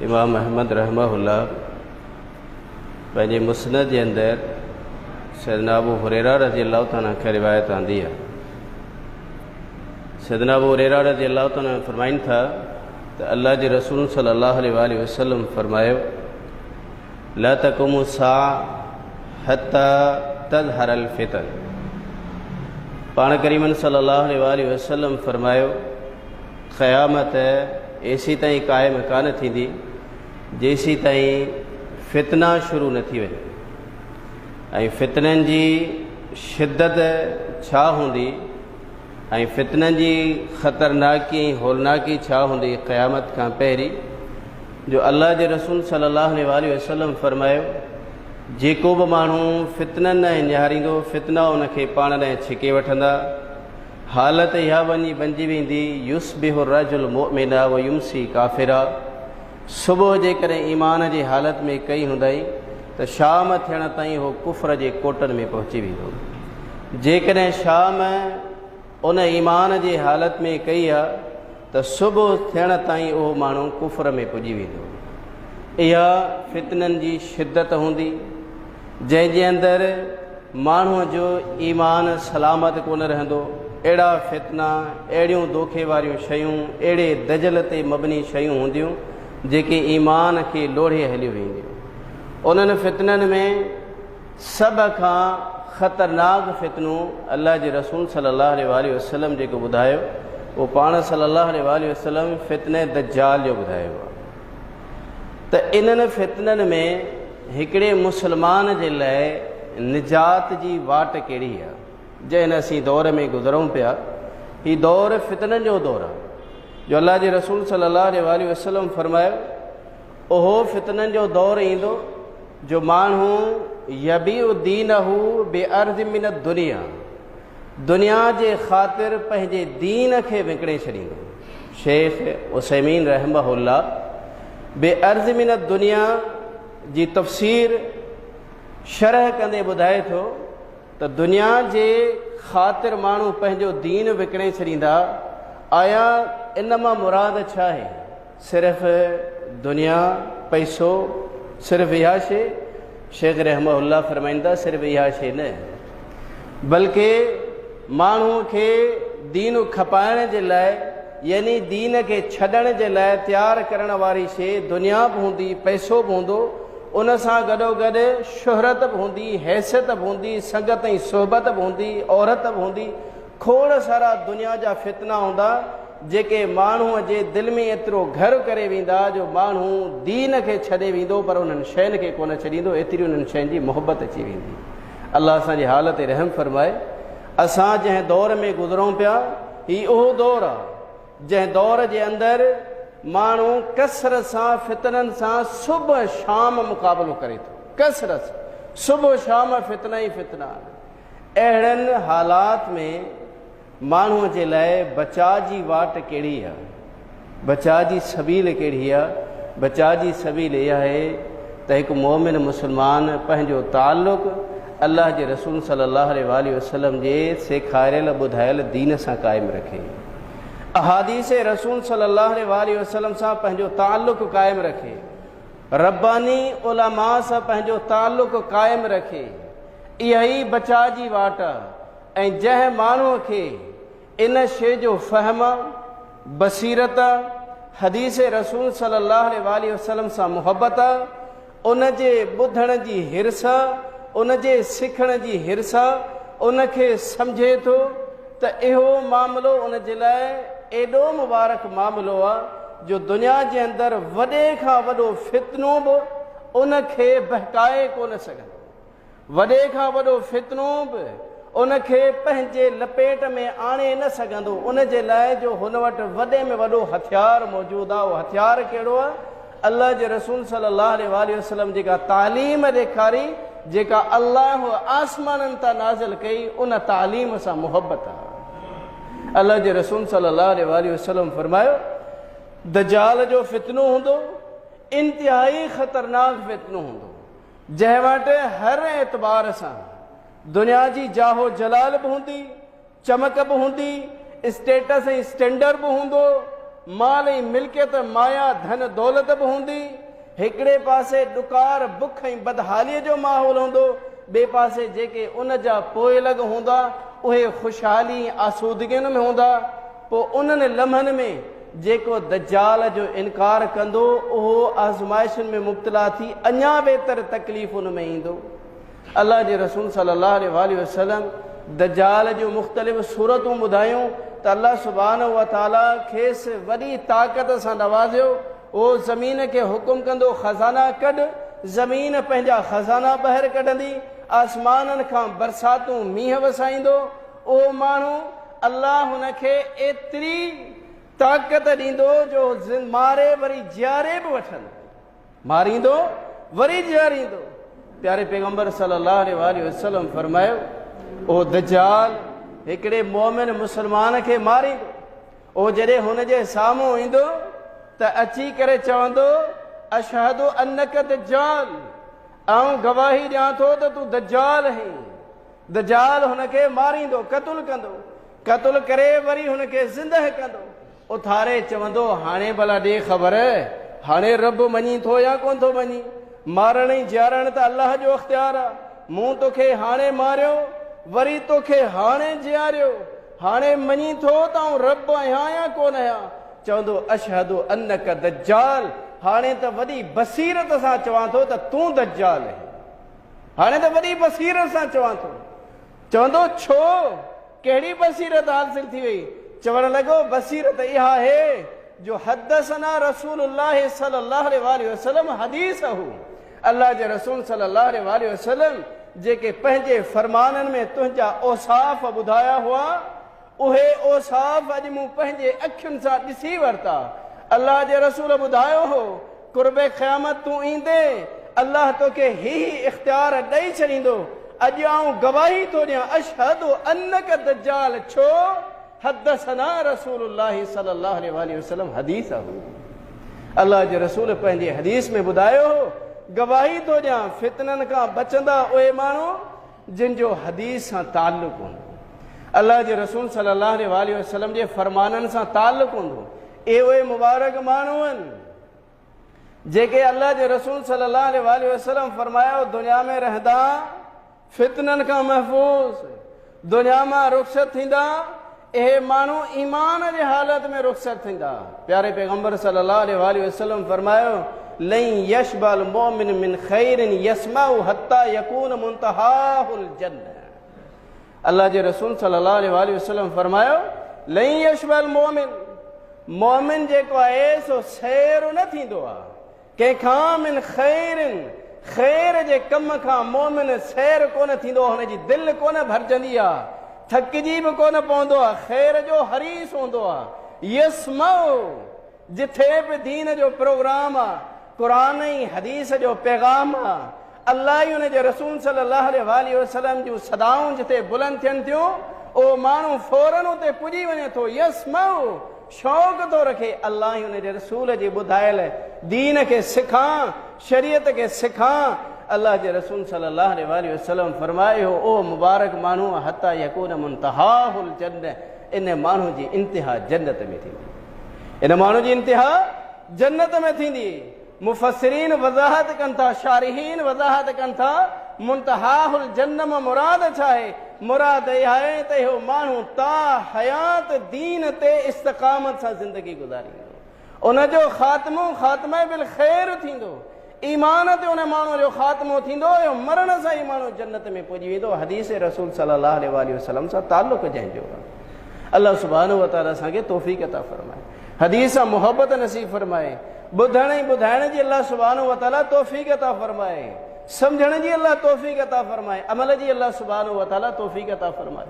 امام احمد رحمه الله پنهنجي مسند جي اندر سيدنا ابو هريره رضي الله تعالٰي کان روايت آندي آهي. سيدنا ابو هريره رضي الله تعالٰي فرمائن ٿا ته الله جي رسول صلي الله عليه واٰله وسلم فرمايو لا تقوم الساعه حتى تظهر الفتن. پاڻ ڪريمن صلي الله عليه واٰله وسلم فرمايو قيامت ايسيتائين قائم ڪانه ٿيندي جيسيتائين فتنا شروع نه ٿي وڃن ۽ فتنن جي شدت ڇا هوندي ۽ فتنن جي خطرناڪي ۽ هولناڪي ڇا هوندي قيامت کان پهرين جو الله جي رسول صلي الله عليه واٰله وسلم فرمايو جيڪو به ماڻهو فتنن ڏانهن نهاريندو فتنا ان کي پاڻ ڏانهن ڇڪي وٺندا. حالت اها وڃي بنجي ويندي، يصبح الرجل مؤمنا ويمسي ڪافرا، صبح جيڪڏهن ايمان جي حالت ۾ ڪئي هوندائين ته شام ٿيڻ تائين هو ڪفر جي ڪوٽن ۾ پهچي ويندو. جيڪڏهن شام ان ايمان جي حالت ۾ ڪئي ها ته صبح ٿيڻ تائين اهو ماڻهو ڪفر ۾ پڄي ويندو. اها فتنن جي شدت هوندي. جنهن جي اندر ماڻهوء جو ايمان سلامت ڪونه رهندو. اهڙا فتنا، اهڙيون دوکي واريون شيون، اهڙي دجل تي مبني شيون هونديون، جيڪي ايمان کي لوڙهي هليون وينديون. انهن فتنن ۾ سڀ کان خطرناڪ فتنو الله جي رسول صلي الله عليه واٰله وسلم جيڪو ٻڌايو، اهو پاڻ صلي الله عليه واٰله وسلم فتنه دجال جو ٻڌايو آهي. ته انهن فتنن ۾ هڪڙي مسلمان جي لاء نجات جي واٽ ڪهڙي آهي؟ جنهن اسين دور ۾ گذرون پيا، هي دور فتنن جو دور آهي، جو الله جي رسول صلي الله عليه واٰله وسلم فرمايو، اهو فتنن جو دور ايندو جو ماڻهو يبيع دينه بعرض من الدنيا، دنيا جي خاطر پنهنجي دين کي وڪڻي ڇڏيندو. شيخ عثيمين رحمه الله بعرض من الدنيا جي تفسير شرح ڪندي ٻڌائي ٿو ته دنيا جي خاطر ماڻهو پنهنجو دين وڪڻي ڇڏيندا، آيا ان مان مراد ڇا آهي؟ صرف دنيا، پئسو، صرف اها شيء؟ شيخ رحمه الله فرمائن ٿا صرف اها شيء نه بلڪه ماڻهو کي دين کپائڻ جي لاء يعني دين کي ڇڏڻ جي لاء تيار ڪرڻ واري شيء دنيا به هوندي، پئسو به هوندو، ان سان گڏوگڏ شهرت به هوندي، حيثيت به هوندي، سنگت ۽ صحبت به هوندي، عورت به هوندي، کوڙ سارا دنيا جا فتنا هوندا جيڪي ماڻهوء جي دل ۾ ايترو گهر ڪري ويندا جو ماڻهو دين کي ڇڏي ويندو پر انهن شين کي ڪونه ڇڏيندو ايتري انهن شين جي محبت اچي ويندي. الله اسان جي حال تي رحم فرمائي. اسان جنهن دور ۾ گذرون پيا هي اهو دور آ جنهن دور جي اندر ماڻهو ڪثرت سان فتنن سان صبح شام مقابلو ڪري ٿو ڪثرت سان صبح شام فتنا ئي فتنا آهن. اهڙن حالات ۾ ماڻهوء جي لاء بچاء جي واٽ ڪهڙي آهي؟ بچاء جي سبيل ڪهڙي آهي؟ بچاء جي سبيل اها آهي ته هڪ مؤمن مسلمان پنهنجو تعلق الله جي رسول صلي الله عليه واٰله وسلم جي سيکاريل ٻڌايل دين سان قائم رکي. احاديث رسول صلي الله عليه واٰله وسلم سان پنهنجو تعلق قائم رکي. رباني علماء سان پنهنجو تعلق قائم رکي. اها ئي بچاء جي واٽ آ ۽ جنهن ماڻهوء کي ان شيء جو فهم، بصيرت، حديث رسول صلي الله عليه واٰله وسلم سان محبت، ان جي ٻڌڻ جي حرص، ان جي سکڻ جي حرص، ان کي سمجهي ٿو ته اهو معاملو ان جي لاء ايڏو مبارڪ معاملو آ جو دنيا جي اندر وڏي کان وڏو فتنو به ان کي بهڪائي ڪونه سگهندو. وڏي کان وڏو فتنو به ان کي پنهنجي لپيٽ ۾ آڻي نه سگهندو، ان جي لاء جو هن وٽ وڏي ۾ وڏو هٿيار موجود آهي، اهو هٿيار ڪهڙو آهي؟ الله جي رسول صلي الله عليه واٰله وسلم جيڪا تعليم ڏيکاري، جيڪا الله آسمانن تان نازل ڪئي، ان تعليم سان محبت آهي. الله جي رسول صلي الله عليه واٰله وسلم فرمايو، دجال جو فتنو هوندو، انتهائي خطرناڪ فتنو هوندو. جنهن وٽ هر اعتبار سان دنيا جي جاه و جلال به هوندي، چمڪ به هوندي، اسٽيٽس ۽ اسٽينڊر به هوندو، مال ۽ ملڪيت، مايا، ڌن دولت به هوندي. هڪڙي پاسي ڏڪار، بک ۽ بدحاليء جو ماحول هوندو، ٻئي پاسي جيڪي ان جا پوئلڳ هوندا، اهي خوشحالي ۽ آسودگين ۾ هوندا. پوء انهن لمحن ۾ جيڪو دجال جو انڪار ڪندو، اهو آزمائشن ۾ مبتلا ٿي اڃا ويتر تڪليفن ۾ ايندو. الله جي رسول صلي الله عليه واٰله وسلم دجال جون مختلف صورتون ٻڌايون ته الله سبحانه وتعالي کيس وڏي طاقت سان نوازيو، اهو زمين کي حڪم ڪندو خزانا ڪڍ، زمين پنهنجا خزانا ٻاهر ڪڍندي، آسمانن کان برساتون مينهن وسائيندو، اهو ماڻهو الله هن کي ايتري طاقت ڏيندو جو ماري وري جياري به وٺندو. ماريندو وري جياريندو. پياري پيغمبر صلي الله عليه واٰله وسلم فرمايو، اهو دجال هڪڙي مؤمن مسلمان کي ماريندو، اهو جڏهن هن جي سامهون ايندو ته اچي ڪري چوندو، اشهد انک دجال، آئون گواهي ڏيان ٿو ته تون دجال آهين. دجال هن کي ماريندو، قتل ڪندو، قتل ڪري وري هن کي زندهه ڪندو. اٿاري چوندو، هاڻي ڀلا ڏي خبر، هاڻي رب مڃين ٿو يا ڪونه ٿو مڃين؟ مارڻ ۽ جيارڻ ته الله جو اختيار آ. مون توکي هاڻي ماريو، وري توکي هاڻي جياريو، هاڻي مڃين ٿو ته آئون رب آهيان يا ڪونه آهيان؟ چوندو، اشهد انک دجال، هاڻي ته وڏي بصيرت سان چوان ٿو ته تون دجال آهين. هاڻي ته وڏي بصيرت سان چوان ٿو. چوندو، ڇو؟ ڪهڙي بصيرت حاصل ٿي وئي؟ چوڻ لڳو، بصيرت اها آهي جو حدثنا رسول الله صلي الله عليه واٰله وسلم حديثه، الله جي رسول صلي الله عليه واٰله وسلم جيڪي پنهنجي فرمانن ۾ تنهنجا اوصاف ٻڌايا هئا، اهي اوصاف اڄ مون پنهنجي اکين سان ڏسي ورتا. الله جي رسول ٻڌايو هو، قرب قيامت تون ايندين، الله توکي هي هي اختيار ڏئي ڇڏيندو، اڄ آئون گواهي ٿو ڏيان، اشهد انک دجال، ڇو؟ حدثنا رسول الله صلي الله عليه واٰله وسلم حديثه، الله جي رسول پنهنجي حديث ۾ ٻڌايو هو، گواهي ٿو ڏيان، فتنن کان بچندا اهي ماڻهو جن جو حديث سان تعلق هوندو، الله جي رسول صلي الله عليه واٰله وسلم جي فرمانن سان تعلق هوندو، اهي اهي مبارڪ ماڻهو آهن جيڪي الله جي رسول صلي الله عليه واٰله وسلم فرمايو دنيا ۾ رهندا فتنن کان محفوظ، دنيا مان رخصت ٿيندا، اهي ماڻهو ايمان جي حالت ۾ رخصت ٿيندا. پياري پيغمبر صلي الله عليه واٰله وسلم فرمايو لن يشبع المؤمن من خير يسمع حتى يكون منتهاه الجنه. الله جي رسول صلي الله عليه واٰله وسلم فرمايو لن يشبع المؤمن، مؤمن جيڪو آهي سو سير نه ٿيندو آهي ڪنهن کان، من خير، خير جي ڪم کان مؤمن سير ڪونه ٿيندو آهي، هن جي دل ڪونه ڀرجندي آهي، ٿڪجي به ڪونه پوندو آهي، خير جو حريص هوندو آهي. يسمع، جٿي به دين جو پروگرام آهي، قرآن ۽ حديث جو پيغام آهي، الله ۽ ان جي رسول صلي الله عليه واٰله وسلم جون صدائون جتي بلند ٿين ٿيون، اهو ماڻهو فوراً اتي پڄي وڃي ٿو، يسمع، شوق ٿو رکي، الله ۽ ان جي رسول جي ٻڌايل دين کي سکان، شريعت کي سکان، الله جي رسول صلي الله عليه واٰله وسلم فرمايو، اهو مبارڪ ماڻهو حتيٰ يڪون منتهاه الجنة، ان ماڻهو جي انتها جنت ۾ ٿيندي، ان ماڻهو جي انتها جنت ۾ ٿيندي. مفسرين وضاحت ڪن ٿا، شارحين وضاحت ڪن ٿا، منتهاه الجنة مان مراد ڇا آهي؟ مراد اها آهي ته اهو ماڻهو تا حيات دين تي استقامت سان زندگي گذاريندو، ان جو خاتمو خاتمه بالخير ٿيندو، ايمان تي ان ماڻهو جو خاتمو ٿيندو، اهو مرڻ سان ئي ماڻهو جنت ۾ پڄي ويندو، حديث رسول صلي الله عليه واٰله وسلم سان تعلق جنهن جو آهي. الله سبحانه وتعالي اسان کي توفيق عطا فرمائي، حديث سان محبت نصيب فرمائي، ٻڌڻ ۽ ٻڌائڻ جي الله سبحانه وتعالي توفيق عطا فرمائي، سمجهڻ جي الله توفيق عطا فرمائي، عمل جي الله سبحانه وتعالي توفيق عطا فرمائي.